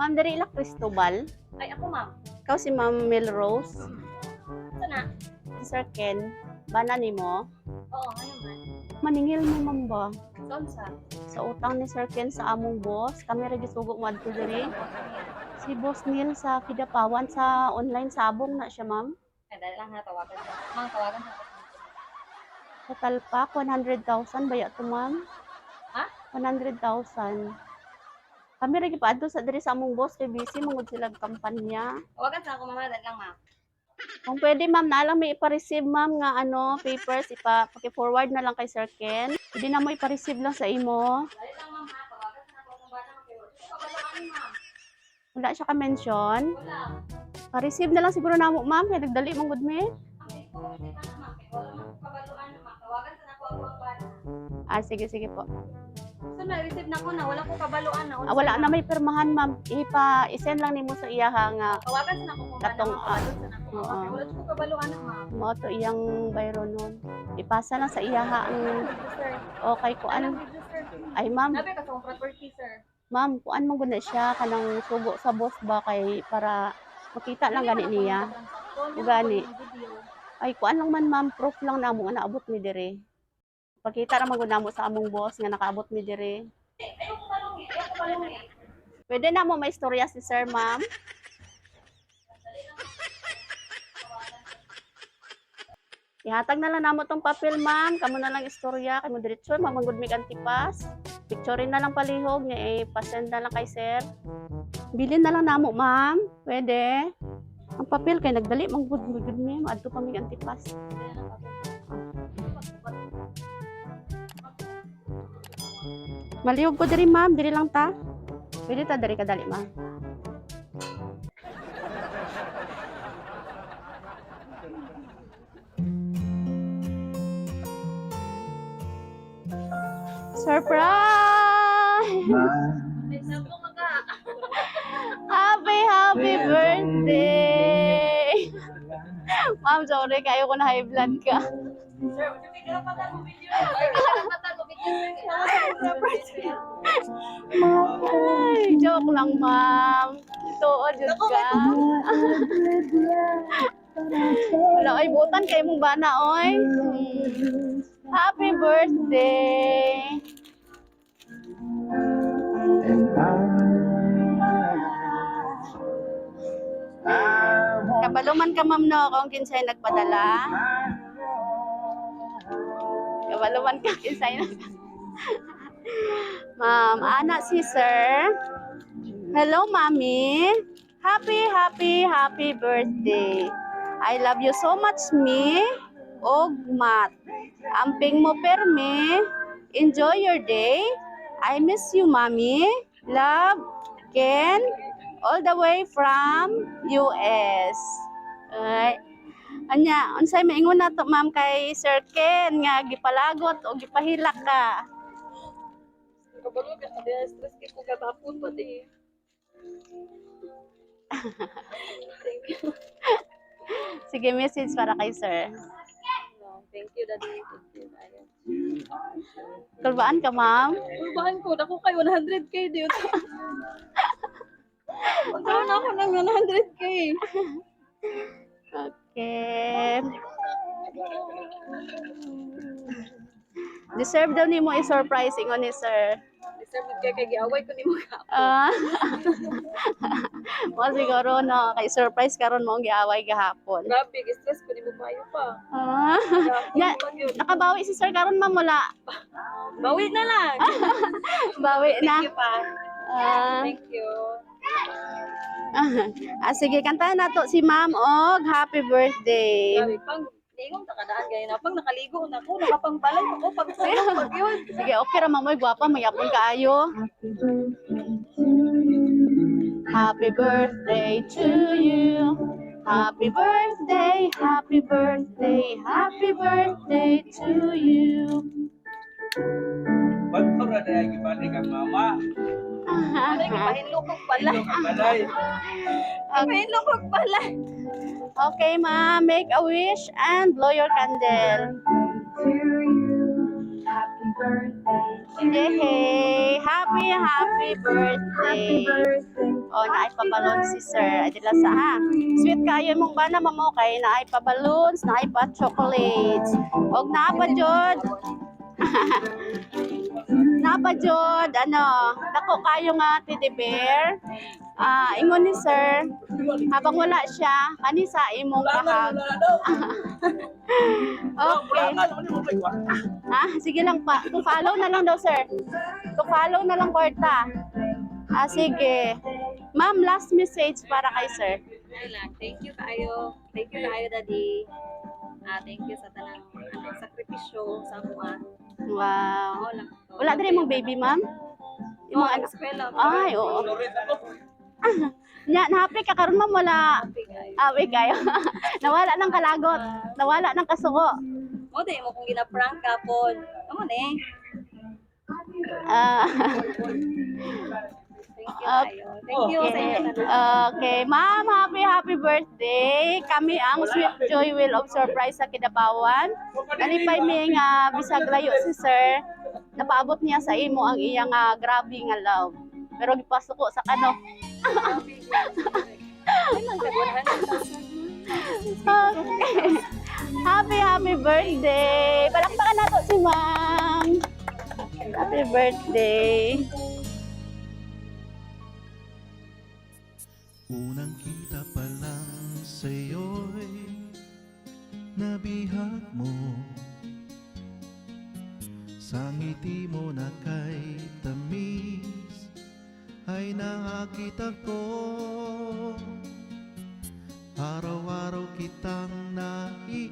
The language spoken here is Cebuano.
Ma'am, diri ila Cristobal. Ay, ako, ma'am. Ikaw si Ma'am Melrose. Ito na. Si Sir Ken. Bana nimo? Oo, ano man. Maningil mo, ma'am, ba? Saan sa? Sa utang ni Sir Ken sa among boss. Kami ra gisugo mo adto diri. Si Boss Neil sa Kidapawan sa online sabong na siya, ma'am. Ay, dali lang ha, tawagan ko. Ma'am, tawagan ko. Sa Talpak, 100,000 baya to, ma'am? Ha? 100,000. Kami ra gipaadto sa diri sa among boss kay busy mangud sila og kampanya. Tawagan sa ako, ma'am. Dali lang, ma'am. Kung pwede, ma'am, na lang may ipa-receive, ma'am, nga ano, papers, ipa paki-forward na lang kay Sir Ken. Pwede na mo ipa-receive lang sa imo. Dali lang, ma'am, ha. Tawagan sa ako kung bana. Okay, wala ko kabalaan, ma'am. Wala siya ka-mention. Wala. Pa-receive na lang siguro namo, ma'am, kay nagdali mong gud mi. Ma'am, dili ko kasi na, ma'am. Kay wala man ko kabaluan, ma'am. Tawagan sa ako ako ang bana. Ah, sige, sige po. So, na-receive na ko na. Wala ko kabaluan na. Ah, wala na may pirmahan, ma'am. Ipa, isend lang nimo sa iyaha nga Tawagan sa ako kung bana, Katong, ma'am. Kabalon sa ako, ma'am. oo. Kay wala ko kabaluan na, ma'am. mao to iyang bayro nun. Ipasa lang sa iyaha ang Video, sir. okay kuan. Anong video, sir? Ay, ma'am, Nabi ka sa akong property, sir. ma'am, kuan man gud na siya kanang sugo sa boss ba kay para makita lang gani niya. Gani. Ay, kuan lang man, ma'am, proof lang namo nga naabot mi dire. Pakita ra man gud namo sa among boss nga nakaabot mi dire. Ayoko palungi, ayoko palungi. Pwede na mo may istorya si sir, ma'am. Ihatag na lang namo tong papel, ma'am. Kamo na lang istorya. Kamo diretso, mamanggod mig antipas. Picturein na lang palihog nga eh, pasend na lang kay sir. Bilin na lang namo, ma'am. Pwede. Ang papel kay nagdali manggod gud mi, maadto pa mig antipas. Malihog ko diri, ma'am. Diri lang ta. Pwede ta diri kadali, ma'am. Surprise! Happy, happy birthday! Ma'am, sorry, kayo ko na high blood ka. Sir, may karapatan mo video. Ay, may karapatan mo video, sir. Ay, joke lang, ma'am. Tuod, jud ka. Wala, ay, butan kayo mong bana, oy. Happy birthday! And I want Kabaluman ka, ma'am, no, kung kinsay nagpadala. Kabaluman ka, kinsay nagpadala. Ma'am, ana si sir. Hello, mommy. Happy, happy, happy birthday. I love you so much, me. Og mat. Amping mo perme. Enjoy your day. I miss you, mommy. Love, Ken, all the way from US. Ay. Anya, unsay maingon na to, ma'am, kay Sir Ken nga gipalagot o gipahilak ka? Kabalo ka kaya stress kay ko gabapon pa di. Thank you. Sige, message para kay sir. No, thank you, Daddy. Thank you. Ayan. Kulbaan ka, ma'am? Kulbahan ko, naku kay 100K dito. Magkaroon ako ng 100K. Okay. Deserve daw nimo i-surprise ingon ni sir. Deserve kay kay giaway ko nimo ka. Ah. Mo siguro no, kay surprise karon mo ang giaway gahapon. Grabe, stress ko nimo payo pa. Ah. Ya, nakabawi si sir karon, ma'am, wala? Bawi na lang. Bawi na. Thank you pa. Ah. Thank you. Ah, sige, kantahan na to si ma'am og happy birthday. Grabe, pang liingong takadaan gaya na pang nakaligo na ko, nakapangbalay pa ko pag pag yun. Sige, okay ra, ma'am, oy, gwapa magyapon kaayo. Happy birthday to you. Happy birthday, happy birthday, happy birthday to you. Ba't ko na gibalik ang mama? Ay, gipahinlo kog balay. Ito ang balay. Gipahinlo kog balay. Okay, ma'am, make a wish and blow your candle. To you. Happy birthday to Yay! Happy, happy you. birthday. Happy birthday. Oh, naay pa-balloon si sir. Ay dila sa ha. Sweet kayo imong bana, ma'am, kay naay pa-balloons, naay pa chocolates. Og naa pa jud. Naa pa jud ano, dako kayo nga teddy bear. Ah, ingon ni sir, habang wala siya, kani sa imong Bulangan, kahag. wala daw. Okay. Bulangan, wala mo may kwarta. Ah, sige lang pa. To follow na lang daw, sir. To follow na lang kwarta. Ah, sige. Ma'am, last message para kay sir. Ay lang. Thank you kaayo. Thank you kaayo, Daddy. Ah, thank you sa tanang ano, sakripisyo sa amoa. Wow. Mao lang. Wala diri mong baby, ma'am? Yung Yung mga mga anak. eskwela. Ay, oo. Sorry ako. Nya, nahappy ka karon, ma'am, wala. Happy kaayo. Awi kayo. Nawala ng kalagot. Nawala ng kasuko. Mo day mo kung gina-prank ka pod. Amo ni. Ah, Thank you kaayo. Thank you sa inyo tanan. Okay, ma'am, happy happy birthday. Kami ang Sweet Joy Wheel of Surprise sa Kidapawan. Nalipay mi nga bisag layo si sir. Napaabot niya sa imo ang iyang grabe nga love. Pero gipasuko sa kano. Happy. Ay lang tag 100,000. Okay. Happy happy birthday. Palakpakan nato si ma'am. Happy birthday. Unang kita pa lang sa'yo'y nabihag mo. Sa ngiti mo na kay tamis ay nakita ko. Araw-araw kitang naiisip.